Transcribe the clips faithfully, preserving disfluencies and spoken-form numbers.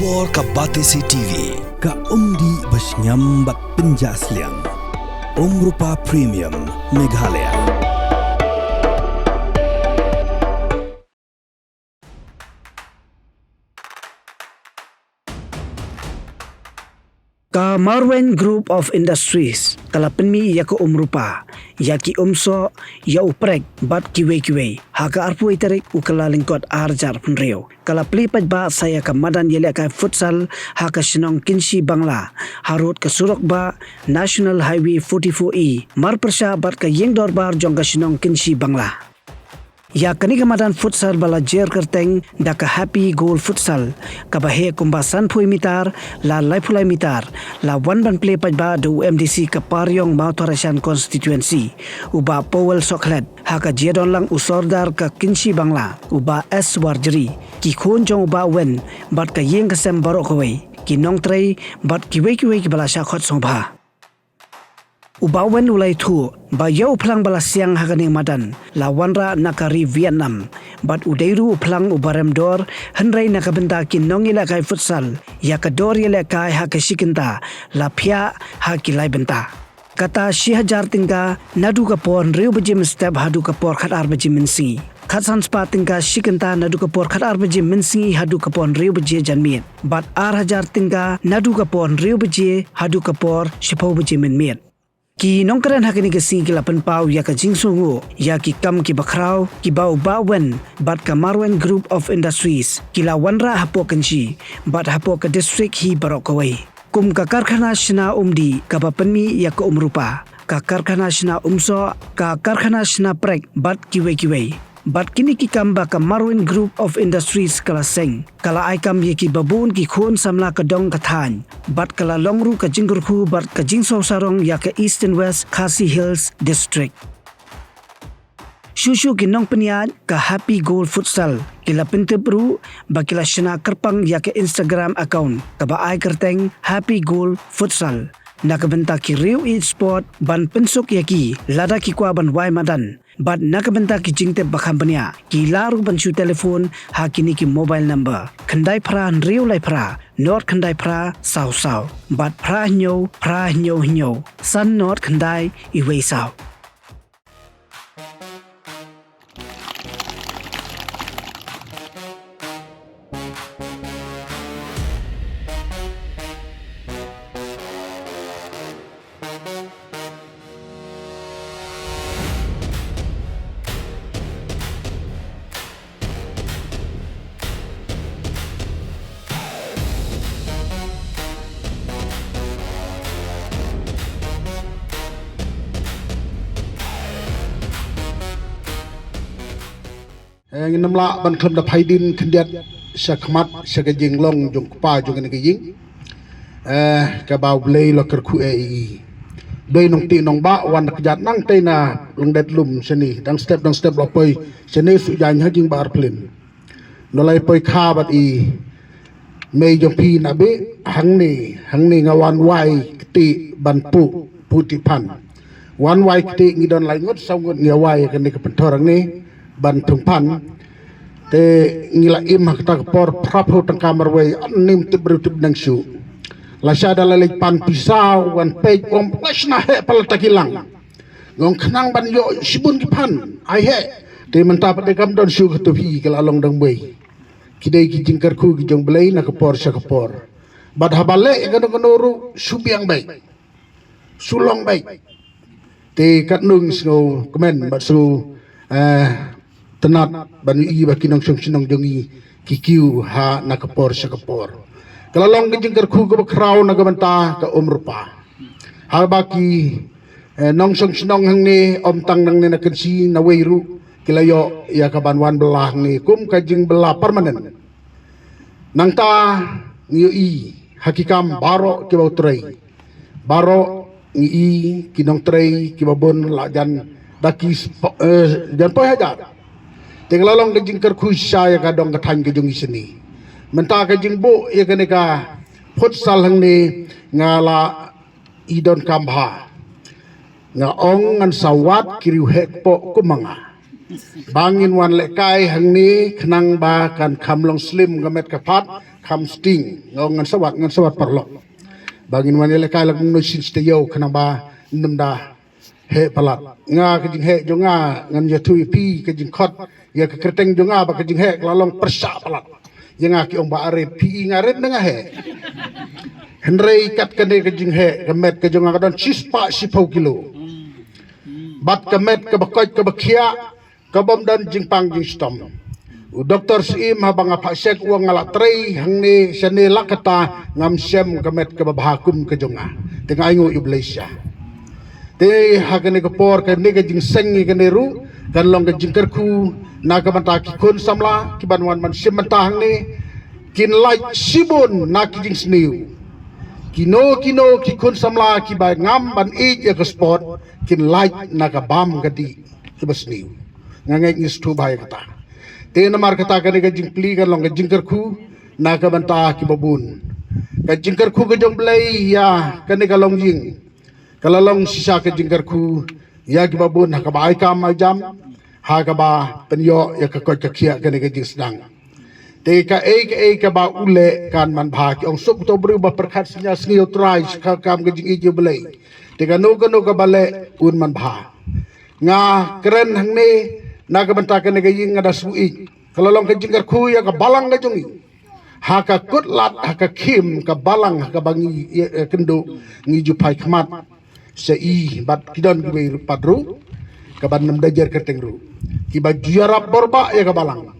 Por ka Batesi T V, ka umdih ba shngiam bad pynjah sliang. Umrupa Premium, Meghalaya. Ka Marwein Group of Industries ka la pynmih ïa ka umrupa, ïa ki umsoh, ïa u prek bad kiwei kiwei ha ka arphew tarik u Kyllalyngkot ar hajar hynriew. Ka la plie paidbah sa ïa ka madan ïalehkai futsal ha ka shnong Kynshi Bangla, harud ka surok bah National Highway forty-four E, marpyrshah bad ka ïing dorbar jong ka shnong Kynshi Bangla. Ïa kane ka madan futsal ba la jer kyrteng da ka Happy Goal Futsal, kaba heh kumba sanphew mitar la laiphew lai mitar, la wan ban plie paidbah da u M D C ka Pariong Mawthadraishan Constituency, u Bah Powell Sohkhlet, ha ka jingdon lang u Sordar ka Kynshi Bangla, u Bah S Warjri, ki khun jong u Bah Wen, bad ka ïing ka sem baroh kawei, ki nongtrei, bad kiwei kiwei kiba la shah khot sngewbha. U Bah Wen u la ïathuh ba ïa u phlang ba la siang ha kane ka madan la wanrah na ka ri Vietnam, bad u dei ruh u phlang uba rem dor, hynrei na ka bynta ki nongïalehkai futsal, ïa ka dor ïalehkai ha ka shi kynta la phiah ha ki lai bynta. Kata shi hajar tyngka naduh ka por hynriew baje mynstep haduh ka por khatar baje mynsngi. Khatsan spah tyngka shi kynta naduh ka por khatar baje mynsngi haduh ka por hynriew baje janmiet, bad ar hajar tyngka naduh ka por hynriew baje haduh ka por shiphew baje mynmiet. Ki nongkren ha kane ka sngi ki la pynpaw ïa ka jingsngewnguh ïa ki kam kiba khraw kiba u Bah Wen bad ka Marwein Group of Industries ki la wanrah hapoh Kynshi bad hapoh ka district hi baroh kawei, kum ka karkhana shna umdih kaba pynmih ïa ka umrupa, ka karkhana shna umsoh, ka karkhana shna prek bad kiwei kiwei. Bad kine ki kam ba ka Marwein Group of Industries ka la seng, ka la ai kam ïa kiba bun ki khun samla ka dong ka thaiñ, bad ka la long ruh ka jingkyrkhu bad ka jingsngewsarong ïa ka Eastern West Khasi Hills District. Shuh shuh ki nongpynïaid ka Happy Goal Futsal ki la pyntip ruh ba ki la shna kyrpang ïa ka Instagram account kaba ai kyrteng Happy Goal Futsal, na ka bynta ki riew ïeit sport ban pynsuk ïa ki lada ki kwah ban wai madan, bad na ka bynta ki jingtip ba kham bniah ki lah ruh ban shu telephone ha kine ki mobile number: khyndai phra hynriew lai phra nod khyndai phra saw saw, bad phra hynñiew phra hynñiew hynñiew san nod khyndai iwei saw. Eh, ngin ym lah ban khlem da phai dien khyndiat sha khmat sha ka jinglong jong u kpa jong kane ka ïing. Eh, kaba U Blei u la kyrkhu eh ïa i. Dei nongtih nongbah wan da kjat nangtei na Lyngdet Lum shane, dang step dang step la poi shane, Suijain ha Jingbaar Plain. Nalai poi kha bad i mei jong phi na bih, hangne, hangne nga wan wai kti ban puh, puh ti phan. Wan wai kti ngi don lai ngut saw ngut ngi wai kane ka pynthor hangne ban thung phan. Te ngi la im ha kata ka por phra phew tyngka marwei, ym tip briew tip nang shuh. Lashai da la leit pan pisa wan peit, ym, la shna heh palat ta ki lang. Nga ong khnang ban ïoh shibun ki phan, ai heh. Te mynta pat de kam don shuh, kato phi ka la long dang wei. Ki dei ki jingkyrkhu ki jong U Blei na ka por sha ka por. Bad haba leh ïa kano kano ruh shu biang beit, shu long beit. Te katno ngi sngewkmen bad shu, eh, tynnad ban ïohi ba ki nongshong shnong jong ngi ki kiew ha na ka por sha ka por. Ka la long ka jingkyrkhu kaba khraw na ka bynta ka um rupa. Haba ki, eh, nongshong shnong hangne, ym tang nangne na Kynshi, nawei ruh ki la ïoh ïa ka ban wan bylla hangne kum ka jingbylla permanent. Nangta ngi ïohi ha ki kam baroh kiba u trei, baroh ngi i ki nongtrei kiba bun la jan da ki sp-, eh, jan poi hajar. Te ka la long ka jingkyrkhu shisha ïa ka dong ka thaiñ ka jong ngi shane. Mynta ka jingbuh ïa kane ka futsal hangne nga la i donkam bha. Nga ong ngan sa wad ki riew heh kpoh kum ma nga ba ngin wan lehkai hangne khnang ba kan kham long slim ka met ka phad, kham sting, nga ong ngan sa wad, ngan sa wad paralok. Ba ngin wan ïalehkai lang kumno shisien shi taïew khnang ba ym da heh palat. Nga ka jingheh jong nga ngan ïathuh ïa phi ka jingkhot ïa ka kyrteng jong nga ba ka jingheh ka la long pyrshah palat. Ïa nga ki ong ba are phi, nga rit ne nga heh. Hynrei kat kane ka jingheh, ka met ka jong nga ka don shispah shiphew kilo. Bad ka met kaba koit kaba khiah, ka bym don jingpang jingshitom. U doktor Syiem haba nga phah check u ong nga la trei hangne shane la katta, ngam shem ka met kaba bha kum ka jong nga. Te nga ainguh ïa U Blei shisha. Te ha kane ka por, kane ka jingseng ïa kane ruh kan long ka jingkyrkhu na ka bynta ki khun samla kiban wan ban shim bynta hangne. Kin lait shibun na ki jingsniew. Kino kino ki khun samla kiba ngam ban ïeit ïa ka sport, kin lait na ka bam ka dih kiba sniew. Nga ngeit ngi sngewthuh bha ïa kata. Te namar kata, kane ka jingplie kan long ka jingkyrkhu na ka bynta kiba bun. Ka jingkyrkhu ka jong U Blei ïa kane ka longïing ka la long shisha ka jingkyrkhu ïa kiba bun ha kaba ai kam ai jam, ha kaba pynïoh ïa ka koit ka khiah kane ka jingsdang. Te kaei kaei kaba u leh kan man bha. Ki ong suk to briew ba pyrkhat synñia sngi ïa U Trai, sha ka kam ka jingïeit ïa U Blei. Te kano kano kaba leh un man bha. Nga kren hangne na ka bynta kane ka ïing, nga da shu ïeit. Ka la long ka jingkyrkhu ïa ka balang ka jong ngi. Ha ka kut lad, ha ka khim ka balang, ha kaba ngi, eh, eh, kynduh, ngi ju phai khmat sha i bad ki don kiwei ruh pat ruh, kaban nym da jer kyrteng ruh, kiba ju ïarap borbah ïa ka balang.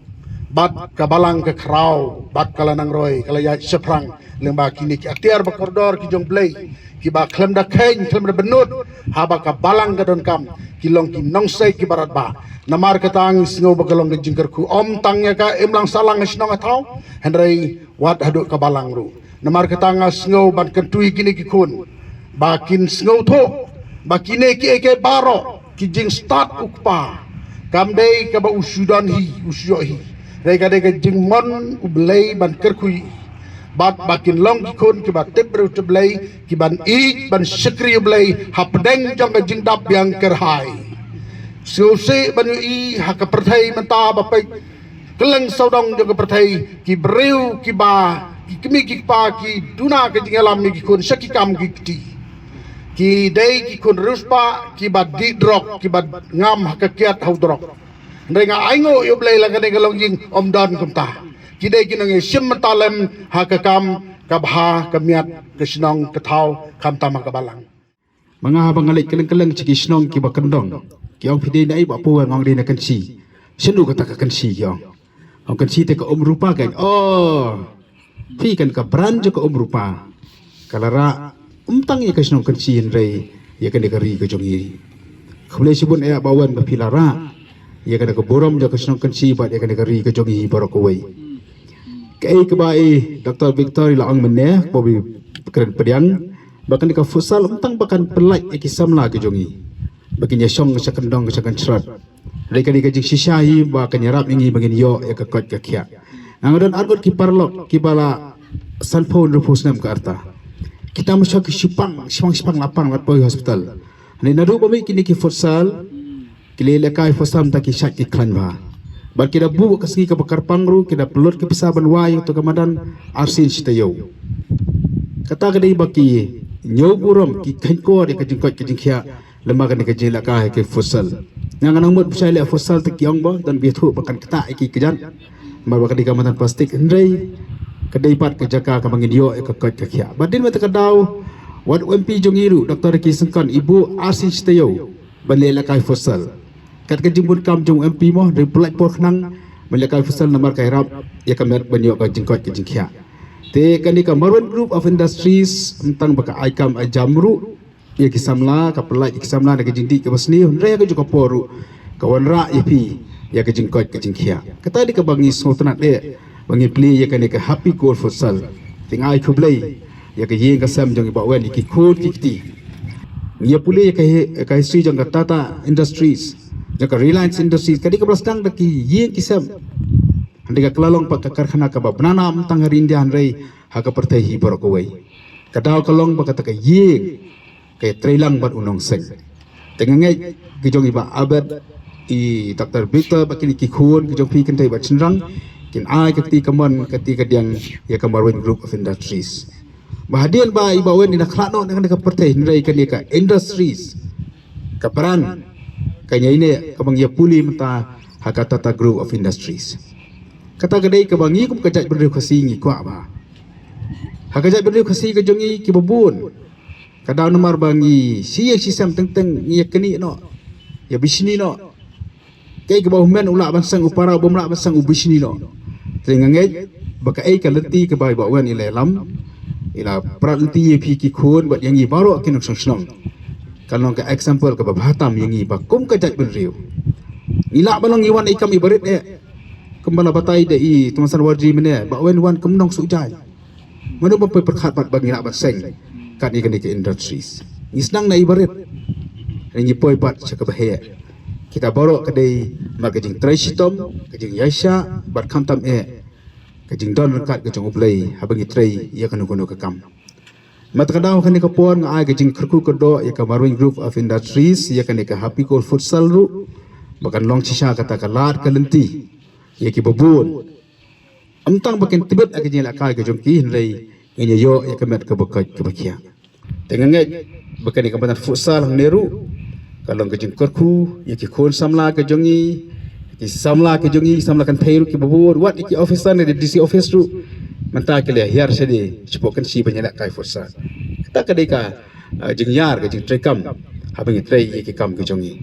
Bad ka balang ka khraw, bad ka la nang roi, ka la ïaid shaphrang lyngba kine ki atiar ba kordor ki jong U Blei, kiba khlem da kheiñ, khlem da bynnud, haba ka balang ka donkam, ki long ki nongsei kiba radbah. Namar kata ngi sngew ba ka long ka jingkyrkhu ym tang ïa ka imlang sahlang ha shnong ha thaw, hynrei wat haduh ka balang ruh. Namar kata nga sngew ban kyntu ïa kine ki khun ba kin sngewthuh ba kine kiei kiei baroh, ki jingstad u kpa, kam dei kaba u shu don hi, u shu ïoh hi. Hynrei ka dei ka jingmon U Blei ban kyrkhu ïa i. Bad ba kin long ki khun kiba tip briew tip Blei, kiban ïeit ban shakri U Blei hapdeng jong ka jingdap biang kyrhai. Sngewsih ban ïohi ha ka pyrthei mynta ba peit kylleng sawdong jong ka pyrthei, ki briew kiba, ki kmie ki kpa ki duna ka jingïalam ïa ki khun sha ki kam ki kti. Ki dei ki khun riewspah kiba dih drok, kiba ngam ha ka kiad ha u drok. Hynrei nga ainguh ïa U Blei, la kane ka longïing ym don kumta. Ki dei ki nongïashim bynta lem ha ka kam ka bha ka miat ka shnong ka thaw, khamtam ha ka balang. Ma nga haba nga leit kylleng kylleng sha ki shnong kiba kyndong, ki ong, phi dei naei Bah Pu? Nga ong dei na Kynshi. Shano kata ka Kynshi? Ki ong, ong Kynshi te ka Um Rupa, ka ong. Oh, phi kan ka branch jong ka Um Rupa. Ka la rah ym tang ïa ka shnong Kynshi hynrei ïa kane ka ri ka jong ngi. Khublei shibun eh Bah Wen ba phi la rah ïa kane ka burom jong ka shnong Kynshi bad ïa kane ka ri ka jong ngi baroh kawei. Kaei kaba i Doktor Victor i la ong mynne, kaba i kren pdiang, ba kane ka futsal ym tang ba kan pynlait ïa ki samla ki jong ngi ba kin ïa shong sha kyndong sha kynshrad. Hynrei kane ka jingshisha hi ba kan ïarap ïa ngi ba ngin ïoh ïa ka koit ka khiah. Nga don arngut ki paralok kiba la sanphew hynriewphew snem ka rta. Kita mynshuwa ki shu pang, shu pang, shu pang la pang, la poi hospital. Hynrei naduh ba mih kine ki futsal, ki leh lehkai futsal mynta ki shait ki khlaiñ bha. Bad ki da buh ka sngi kaba kyrpang ruh, ki da pynlut ki pisa ban wai ïa uto ka madan arsien shi taïew. Kata ka dei ba ki ñiew burom, ki kheiñkor ïa ka jingkoit ka jingkhiah lyngba kane ka jinglehkai ha ki futsal. Nga nga nang mut ba shai leh futsal te ki ong ba don ba ïathuh ba kan ktah ïa ki kjat, namar ba ka dei ka madan plastik, hynrei ka dei pat ka jaka kaba ngin ïoh ïa ka koit ka khiah. Bad hadien kata ka daw, wat u M P jong ngi ruh, Doktor Ricky Syngkon, i buh arsien shi taïew ban leh lehkai futsal. Kat ka jingbun kam jong u M P mo, hynrei pynlait por khnang ban lehkai futsal namar ka ïarap ïa ka met ban ïoh ka jingkoit ka jingkhiah. Te kane ka Marwet Group of Industries ym tang ba ka ai kam ai jam ruh ïa ki samla, ka pynlait ïa ki samla na ka jingdih kaba sniew, hynrei ha kajuh ka por ruh ka wanrah ïa phi ïa ka jingkoit ka jingkhiah. Kata dei kaba ngi sngewtynnat eh ba ngi plie ïa kane ka Happy Goal Futsal. Te nga ai khublei ïa ka ïing ka sem jong i Bah Wen, ïa ki khun ki kti. Ngi ïa pule ïa ka hi-, ka history jong ka Tata Industries, jong ka Reliance Industries, ka dei kaba la sdang da ki ïing ki sem. Hynrei ka la long pat ka karkhana kaba bnana ym tang ha ri India hynrei ha ka pyrthei hi baroh kawei. Ka daw ka long ba kata ka ïing ka ïatreilang bad u nongseng. Te nga ngeit ki jong i Bah Abed, i Doktor Victor, bad kine ki khun ki jong phi kynthei bad shynrang, kin ai ka kti kamon, ka kti kadiang ïa ka Marwein Group of Industries. Ba hadien ba i Bah Wen i la khlad noh na kane ka pyrthei, hynrei kane ka industries, ka brand, ka ïaineh kaba ngi ïa pule mynta ha ka Tata Group of Industries. Kata ka dei kaba ngi kum ka jaitbynriew Khasi ngi kwah ba ha ka jaitbynriew Khasi ka jong ngi kiba bun, ka daw namar ba ngi shi ïing shi sem teng teng ngi ïa knieh noh, ïa bishni noh. Kaei kaba u hynmen u lah ban seng, u para u bym lah ban seng, u bishni noh. Te nga ngeit ba kaei ka lynti kaba i Bah Wen i la ïalam, i la prat lynti ïa phi ki khun bad ïa ngi baroh ki nongshong shnong, kan long ka example kaba bha tam ïa ngi ba kum ka jaitbynriew ngi lah ban long, ngi wan i kam i barit eh. Kumba la batai da i Tuan San Warji mynne, Bah Wen wan kum nongsuh jaiñ. Mano ba poi pyrkhat bad ba ngi lah ban seng kat ïa kane ka industries? Ngi sdang na i barit, ngi poi pat sha kaba heh. Kita baroh ka dei namar ka jingtrei shitom, ka jingïaishah bad khamtam eh ka jingdon ryngkat ka jong U Blei haba ngi trei ïa kano kano ka kam. Mat ka daw kane ka por nga ai ka jingkyrkhu kyrdoh ïa ka Marwein Group of Industries, ïa kane ka Happy Goal Futsal ruh ba kan long shisha kata ka lad ka lynti ïa kiba bun. Ym tang ba kin tbit ïa ka jingïalehkai ka jong ki, hynrei ngin ïa ïoh ïa ka met kaba koit kaba khiah. Te nga ngeit ba kane ka madan futsal hangne ruh ka long ka jingkyrkhu ïa ki khun samla ka jong ngi, ki samla ka jong ngi, samla kynthei ruh kiba bun, wat ïa ki officer ne D C office ruh mynta ki la hiar shadei shapoh Kynshi ban ïalehkai futsal. Kata ka dei ka ah, jingïar ka jingtrei kam haba ngi trei ïa ki kam ki jong ngi.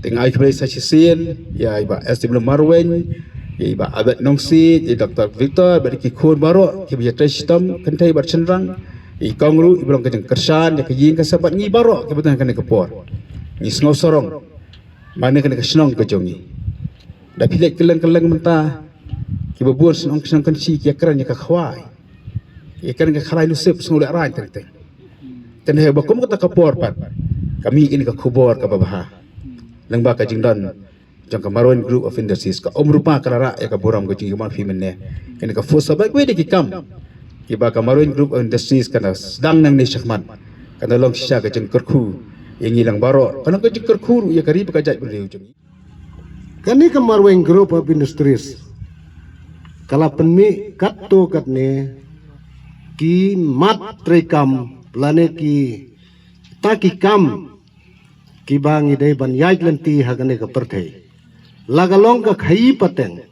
Te nga ai khublei sa shisien ïa i Bah S W Marwein, ïa i Bah Abed Nongsiej, ïa i Doctor Victor bad ki khun baroh kiba ïa trei shitom kynthei bad shynrang, ïa i kong ruh iba long ka jingkyrshan ïa ka ïing ka sem bad ngi baroh kiba don ha kane ka por. Ngi sngew sarong mane kane ka shnong ka jong ngi. Da phi leit kylleng kylleng mynta, kiba bun shnong shnong Kynshi ki ïa kren ïa ka khwai, ïa kren ka khalai nusip, sngew lehraiñ teng teng. Te nangba kum kata ka por pat ka mih ïa kane ka khubor kaba bha lyngba ka jingdon jong ka Marwein Group of Industries, ka Umrupa ka la rah ïa ka burom ka jong ngi, kumba phi mynne. Kane ka futsal bad kiwei de ki kam kiba ka Marwein Group of Industries ka la sdang nangne shakhmat, ka la long shisha ka jingkyrkhu ïa ngi lang baroh, ka long ka jingkyrkhu ruh ïa ka ri bad ka jaitbynriew jong ngi. Kane ka Marwein Group of Industries ka la pynmih katto katne ki mat treikam lane kita ki kam kiba ngi dei ban ïaid lynti ha kane ka pyrthei. La ka long ka khaïi pateng,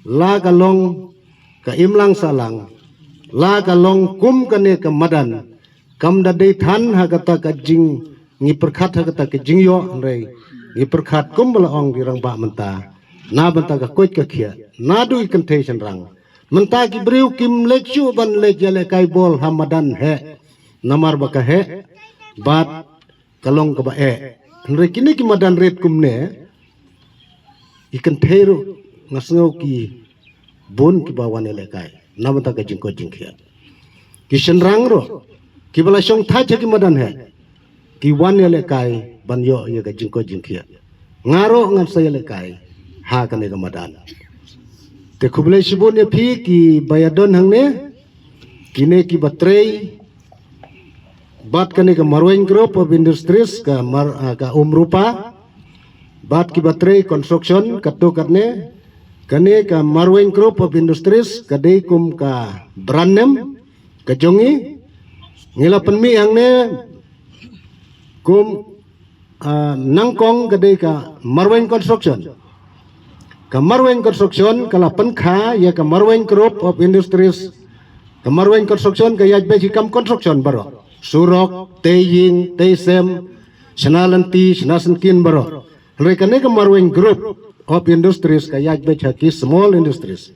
la ka long ka imlang sahlang, la ka long kum kane ka madan, kam da dei than ha kata ka jing, ngi pyrkhat ha kata ka jingïoh, hynrei ngi pyrkhat kumba la ong ki rangbah mynta, na bynta ka koit ka khiah, naduh ki kynthei shynrang. Mynta ki briew kim leit shuh ban leit ïalehkai bol ha madan heh, namar ba ka heh bad ka long kaba eh. Hynrei kine ki madan rit kumne, ki kynthei ruh nga sngew ki bun kiba wan ïalehkai na bynta ka jingkoit jingkhiah. Ki shynrang ruh kiba la shong thait ha ki madan heh, ki wan ïalehkai ban ïoh ïa ka jingkoit jingkhiah. Nga ruh ngan sa ïalehkai ha kane ka madan. Te khublei shibun ïa phi kiba ïadon hangne, kine kiba trei bad kane ka Marwein Group of Industries, ka Mar-, ah, ka Umrupa, bad kiba trei construction katto katne. Kane ka Marwein Group of Industries ka dei kum ka brand name ka jong ngi. Ngi la pynmih hangne kum, ah, nyngkong ka dei ka Marwein Construction. Ka Marwein Construction ka la pynkha ïa ka Marwein Group of Industries. Ka Marwein Construction ka ïaid beit ki kam construction baroh, surok, tei ïing, tei sem, shna lynti, shna syngkien baroh. Hynrei kane ka Marwein Group of Industries ka ïaid beit ha ki small industries,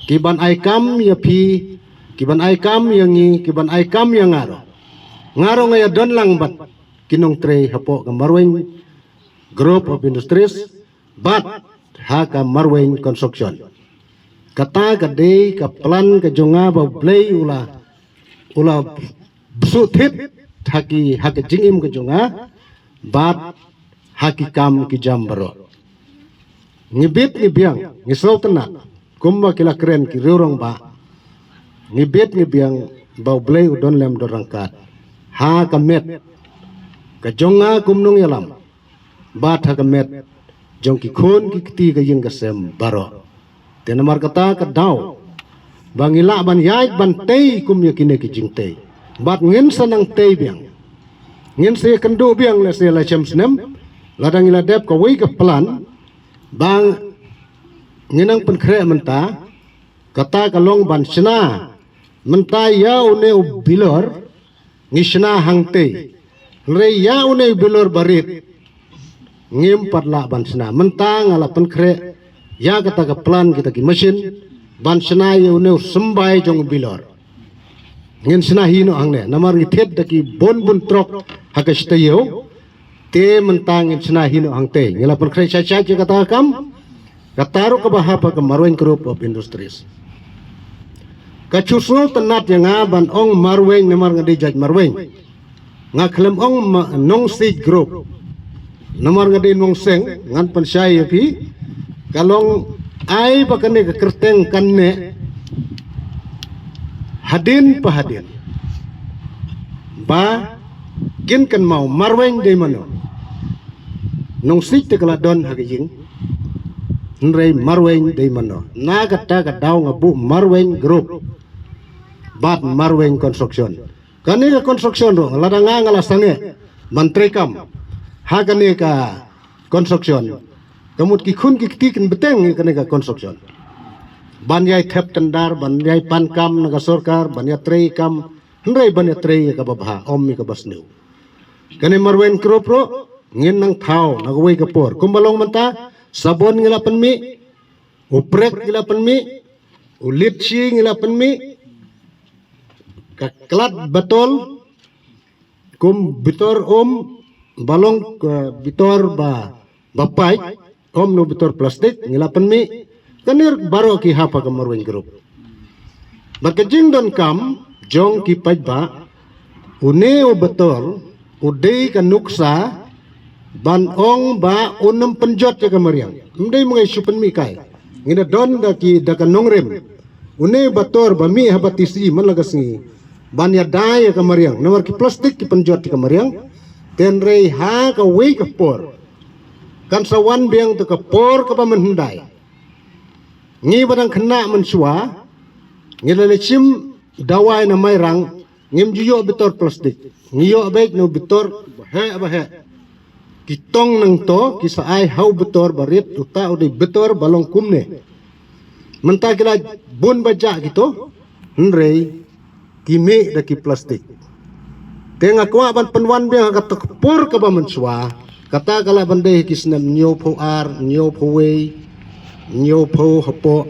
kiban ai kam ïa phi, kiban ai kam ïa ngi, kiban ai kam ïa nga ruh. Nga ruh nga ïadon lang bad ki nongtrei hapoh ka Marwein Group of Industries bad ha ka Marwein Construction. Kata ka dei ka plan ka jong nga ba U Blei u la, u la bsuh thied ha ki, ha ka jingim ka jong nga bad ha ki kam ki jam baroh. Ngi bit ngi biang, ngi sngewtynnat kumba ki la kren ki riew rangbah. Ngi bit ngi biang ba U Blei u don lem don ryngkat ha ka met ka jong nga kum nongïalam bad ha ka met jong ki khun ki kti ka ïing ka sem baroh. Te namar kata ka daw ba ngi lah ban ïaid ban tei kum ïa kine ki jingtei. Bad ngin sa nang tei biang. Ngin sa ïakynduh biang lehse lai snem snem. Lada ngi la dep kawei ka plan ba ngin nang pynkhreh mynta, kata ka long ban shna mynta ïa une u bilor ngi shna hangtei. Hynrei ïa une u bilor barit ngim pat lah ban shna. Mynta nga la pynkhreh ïa kata ka plan kita ki machine ban shna ïa une u symbai jong u bilor. Ngin shna hi noh hangne namar ngi thied da ki bun bun trok ha ka shi taïew. Te mynta ngin shna hi noh hangtei. Ngi la pynkhreh shai shai ïa kata ka kam. Kata ruh kaba hap ha ka Marwein Group of Industries. Ka shu sngewtynnat ïa nga ban ong Marwein namar nga dei jait Marwein. Nga khlem ong ma-, Nongsiej Group namar nga dei Nongseng, ngan pynshai ïa phi. Ka long ai ba kane ka kyrteng kan neh hadien pa hadien ba kin kynmaw Marwein dei mano. Nongsiej te ka la don ha ka ïing. Hynrei Marwein dei mano. Na kata ka daw nga buh Marwein Group bad Marwein Construction. Kane ka construction ruh lada nga nga la sangeh ban trei kam ha kane ka construction. Ka mut ki khun ki kti kin bteng ïa kane ka construction. Ban ïai thep tender, ban ïai pan kam na ka sorkar, ban ïatrei kam, hynrei ban ïatrei ïa kaba bha, ym ïa kaba sniew. Kane Marwein Group ruh ngin nang thaw na kawei ka por. Kumba long mynta, sabon ngi la pynmih, u prek ngi la pynmih, u litchi ngi la pynmih, ka klat batol, kum bitor um, ba long ka bitor ba, ba pait, um no bitor plastik ngi la pynmih. Kane baroh ki hap ha ka Marwein Group. Bad ka jingdonkam jong ki paidbah, une u bitor u dei ka nuksa ban ong ba un ym pynjot ïa ka mariang. Ym dei ma ngi shu pynmih kai. Ngi da don da ki da ka nongrim. Une u bitor ba mih haba tisi man la ka sngi ban ïada ïa ka mariang. Namar ki plastik ki pynjot ïa ka mariang. Hynrei ha kawei ka por kan sa wan biang te ka por kaba mynhyndai. Ngi ba dang khynnah mynshuwa ngi la leit shim dawai na Mairang, ngim ju ïoh bitor plastik. Ngi ïoh beit na u bitor ba heh ba heh. Ki tong nangto ki sa ai ha u bitor barit, uta u dei bitor ba long kumne. Mynta ki la bun ba jah kito, hynrei ki mih da ki plastik. Te nga kwah ban pynwan biang ha kata ka por kaba mynshuwa, kata ka la ban dei ha ki snem hynñiewphew ar, hynñiewphew wei, hynñiewphew hapoh,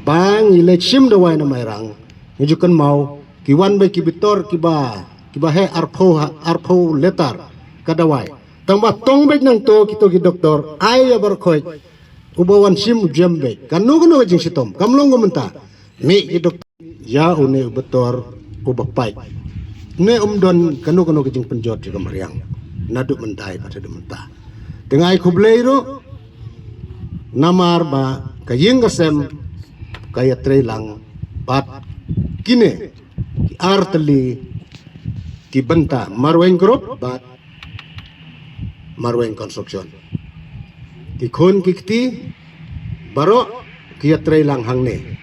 ba ngi leit shim dawai na Mairang. Ngi ju kynmaw ki wan beit ki bitor kiba, kiba heh arphew ha, arphew litar ka dawai. Tang ba tong beit nangto kito ki doktor ai ïa baroh khoit, uba wan shim u jem beit. Kano kano ka jingshitom kam long kum mynta. Mih ki doktor ïa une u bitor uba pait. Ne um don kano kano ka jingpynjot ïa ka mariang naduh mynta bad haduh mynta. Te nga ai khublei ruh namar ba ka ïing ka sem ka ïatrei lang bad kine ki ar tylli ki bynta, Marwein Group bad Marwein Construction. Ki khun ki kti baroh ki ïatrei lang hangne.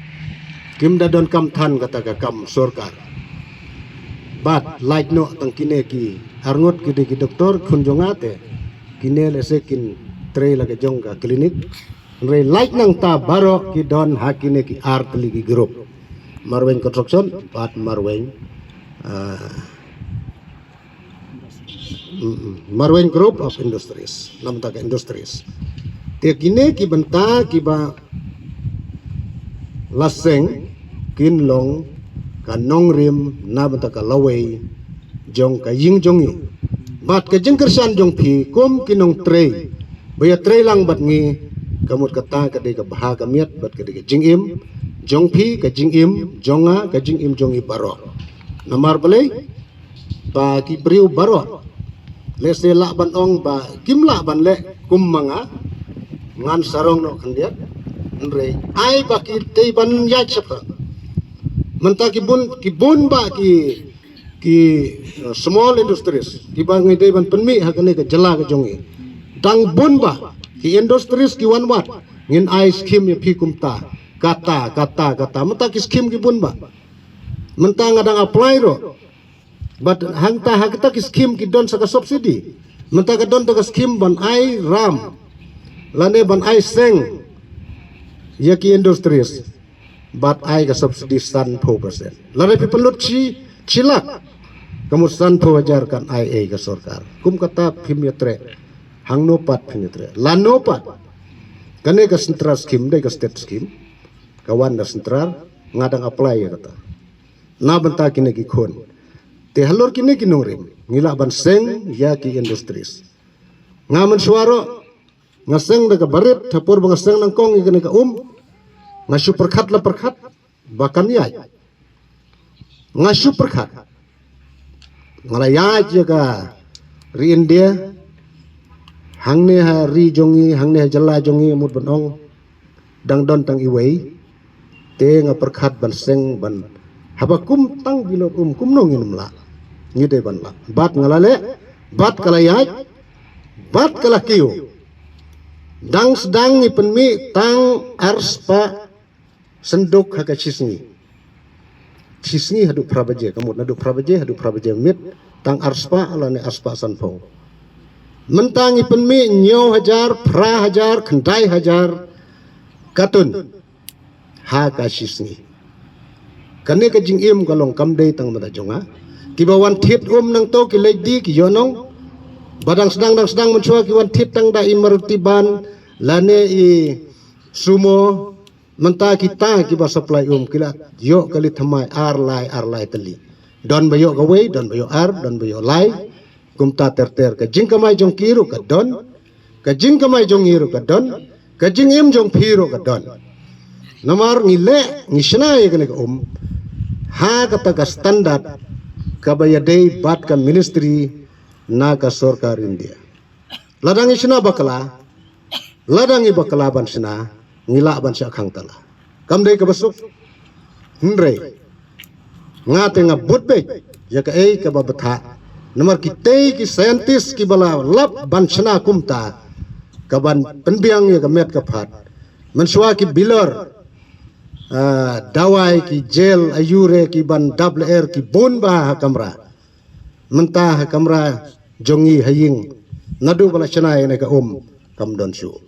Kim da donkam than kata ka kam sorkar. Bad lait noh tang kine ki arngut ki dei ki doktor khun jong nga te. Kine lehse kin trei la ka jong ka klinik. Hynrei lait nangta baroh ki don ha kine ki ar tylli ki group. Marwein Construction bad Marwein, ah, mm, mm, Marwein Group of Industries. Na bynta ka industries. Te kine ki bynta kiba la seng kin long ka nongrim na bynta ka lawei jong ka ïing jong ngi. Bad ka jingkyrshan jong phi kum ki nongtrei ba ïatrei lang bad ngi, ka mut kata ka dei ka bha ka miat bad ka dei ka jingim jong phi, ka jingim jong nga, ka jingim jong ngi baroh. Namar balei? Ba ki briew baroh lehse lah ban ong ba kim lah ban leh kum ma nga, ngan sarong noh khyndiat. Hynrei ai ba ki tei ban ïaid shaphang. Mynta ki bun, ki bun ba ki ki, uh, small industries kiba ngi dei ban pynmih ha kane ka jylla ka jong ngi. Dang bun ba ki industries ki wan wad, ngin ai scheme ïa phi kumta. Kata, kata, kata. Mynta ki skim ki bun ba. Mynta nga dang apply ruh. Bad hangta ha kita ki skim ki don sa ka subsidy. Mynta ka don ta ka skim ban ai ram. Lane ban ai seng. Ïa ki industries. Bad ai ka subsidy sanphew percent. Lada phi pynlut shi, shi lak. Ka mut sanphew hajar kan ai ei ka sorkar. Kum kata phim ïatrei. Hangno pat phim ïatrei. Lano pat. Kane ka central scheme, dei ka state scheme. Ka wan na central, nga dang apply ïa kata. Na bynta kine ki khun. Te halor kine ki nongrim, ngi lah ban seng ïa ki industries. Nga mynshuwa ruh, nga seng da ka barit, ha por ba nga seng nyngkong ïa kane ka um. Nga shu pyrkhat la pyrkhat, ba kan ïaid. Nga shu pyrkhat. Nga la ïaid ïa ka ri India. Hangne ha ri jong ngi, hangne ha jylla jong ngi, mut ban ong. Dang don tang iwei. Te nga pyrkhat ban seng ban. Haba kum tang bilor um, kumno ngin ym lah. Ngi dei ban lah. Bad nga la leh, bad ka la ïaid, bad ka la kiew. Dang sdang ngi pynmih tang arspah synduk ha ka shisngi. Shisngi haduh phra baje, ka mut naduh phra baje, haduh phra baje miet, tang arspah lane arspah sanphew. Mynta ngi pynmih hynñiew hajar, phra hajar, khyndai hajar katun. Ha ka shisngi. Kane ka jingim ka long kam dei tang mynta jong nga. Kiba wan thied um nangto ki leit die ki ïohnong. Ba dang sdang, dang sdang mynshuwa ki wan thied tang da i Maruti van, lane i Sumo, mynta kita kiba supply um ki la ïoh kali thymmai ar lai, ar lai tylli. Don ba ïoh kawei, don ba ïoh ar, don ba ïoh lai. Kumta ter ter, ka jingkamai jong ki ruh ka don. Ka jingkamai jong ngi ruh ka don. Ka jingim jong phi ruh ka don. Namar ngi leh, ngi shna ïa kane ka um. Ha kata ka standard kaba ïadei bad ka ministry na ka sorkar India. Lada ngi shna bakla, lada ngi bakla ban shna, ngi lah ban shah khang tala. Kam dei kaba suk. Hynrei nga te nga bud beit ïa kaei kaba bthah. Namar kitei ki scientist kiba la lap ban shna kumta, kaban pynbiang ïa ka met ka phad. Mynshuwa ki bilor, ah, dawai, ki gel, aiu re kiban dap lyer, ki bun bha ha kamra. Mynta ha kamra jong ngi ha ïing, naduh ba la shna ïa kane ka um, kam don shuh.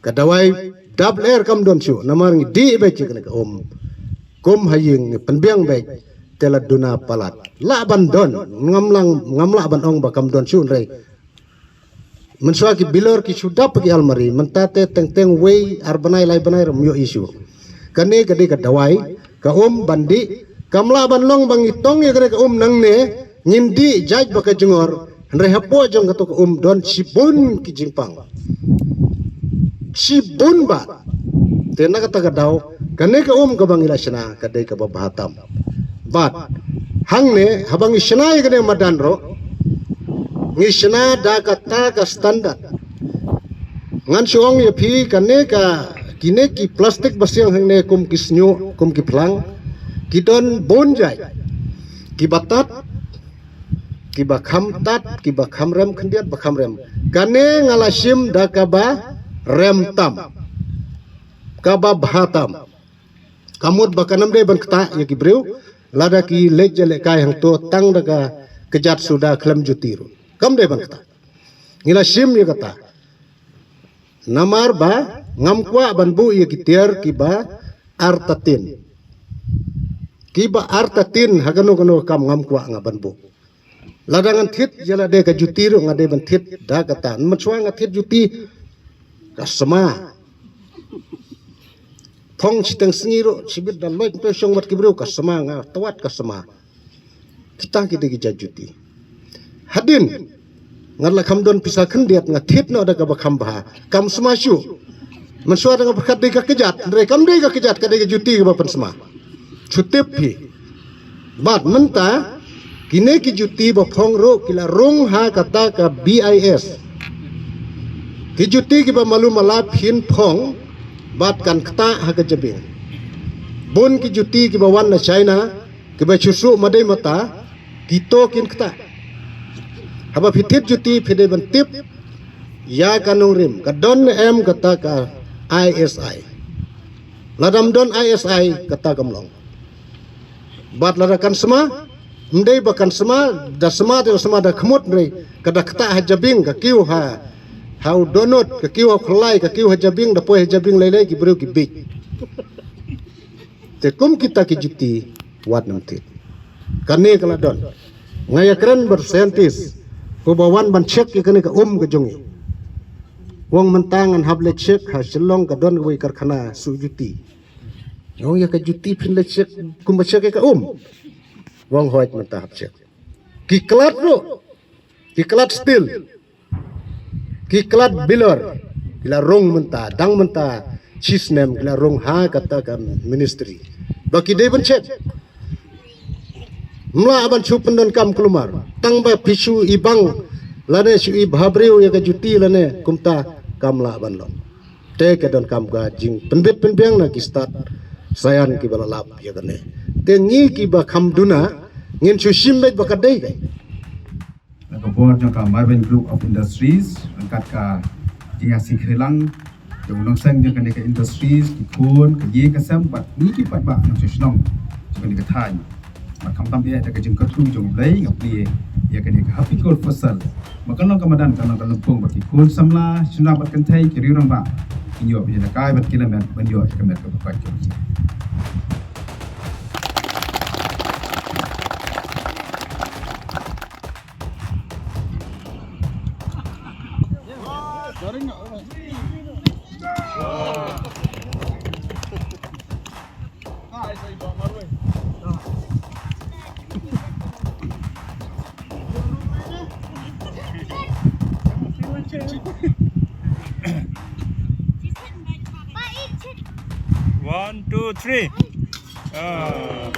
Ka dawai dap lyer kam don shuh, namar ngi dih beit ïa kane ka um. Kum ha ïing ngi pynbiang beit, te la duna palat. Lah ban don, ngam lah, ngam lah ban ong ba kam don shuh, hynrei mynshuwa ki bilor ki shu dap ha ki almari, mynta te teng teng wei, ar bnai, lai bnai ruh ym ïoh issue. Kane ka dei ka dawai, ka um ban dih, kam lah ban long ba ngi tong ïa kane ka um nangne, ngin dih jait ba ka jingor, hynrei hapoh jong kato ka um don shibun ki jingpang. Shibun bha. Te na kata ka daw, kane ka um kaba ngi la shna, ka dei kaba bha tam. Bad hangne, haba ngi shna ïa kane madan ruh, ngi shna da kata ka standard. Ngan shu ong ïa phi, kane ka, kine ki plastik ba siang hangne kum ki sniuh, kum ki phlang, ki don bun jait. Kiba tat, kiba kham tat, kiba kham rem khyndiat, ba kham rem. Kane nga la shim da kaba rem tam. Kaba bha tam. Ka mut ba kan ym dei ban ktah ïa ki briew, lada ki leit ïalehkai hangto tang da ka kjat suda khlem juti ruh. Kam dei ban ktah. Ngi la shim ïa kata. Namar ba ngam kwah ban buh ïa ki tiar kiba artatien. Kiba artatien ha kano kano ka kam ngam kwah nga ban buh. Lada ngan thied ïa lade ka juti ruh nga dei ban thied da kata. Mynshuwa nga thied juti ka sma. Phong shiteng sngi ruh shibit da loit pynshong bad ki briew ka sma, nga twat ka sma. Kita ki dei ki jait juti. Hadien nga la kham don pisa khyndiat nga thied noh da kaba kham bha, kam sma shuh. Mynshuwa da nga pyrkhat dei ka kjat, hynrei kam dei ka kjat, ka dei ka juti kaba pynsma. Shu tip phi. Bad mynta kine ki juti ba phong ruh ki la rung ha kata ka B I S. Ki juti kiba malu mala phin phong bad kan ktah ha ka jabieng. Bun ki juti kiba wan na China, kiba shu suh madei mata, kito kin ktah. Haba phi thied juti phi dei ban tip ïa ka nongrim, ka don ne em kata ka I S I. Lada ym don I S I kata kam long. Bad lada kan sma, ym dei ba kan sma, da sma te da sma da khmut re, ka da ktah ha jabieng, ka kiew ha, ha u dohnud, ka kiew ha u khyllai, ka kiew ha jabieng, da poi ha jabieng lei lei ki briew ki bieit. Te kum kita ki juti, wat nym thied. Kane ka la don. Nga ïakren bad scientist, uba wan ban check ïa kane ka um ka jong ngi. U ong mynta ngan hap leit check ha Shillong ka don kawei karkhana suh juti. U ong ïa ka juti phin leit check, kumba check ïa ka um. U ong hooid mynta hap check. Ki khlad ruh. Ki khlad steel. Ki khlad bilor. Ki la rung mynta, dang mynta shisnem ki la rung ha kata ka ministry. Ba ki dei ban check. Ym lah ban shu pyndonkam kulmar. Tang ba phi shu ibang lane shu ibha briew ïa ka juti lane kumta kam lah ban long. Te ka donkam ka jingpynbit pynbiang na ki stad saian kiba la lap ïa kane. Te ngi kiba kham duna ngin shu shim beit ba ka dei ka. Na ka bor jong ka Mawbyn Group of Industries, ryngkat ka jingïaseng kheilang jong u nongseng jong kane ka industries, ki khun, ka ïing ka sem, bad ngi ki paidbah nongshong shnong jong kane ka thaiñ. Bad khamtam eh da ka jingkyrkhu jong U Blei, nga plie ïa kane ka Happy Gold Fossil. Ba kan long ka madan, kan long ka lympung, ba ki khun samla, shynrang bad kynthei, ki riew rangbah kin ïoh ban ïalehkai bad ki lamet ban ïoh ïa ka met kaba koit jong ki. One, two, three. Ah.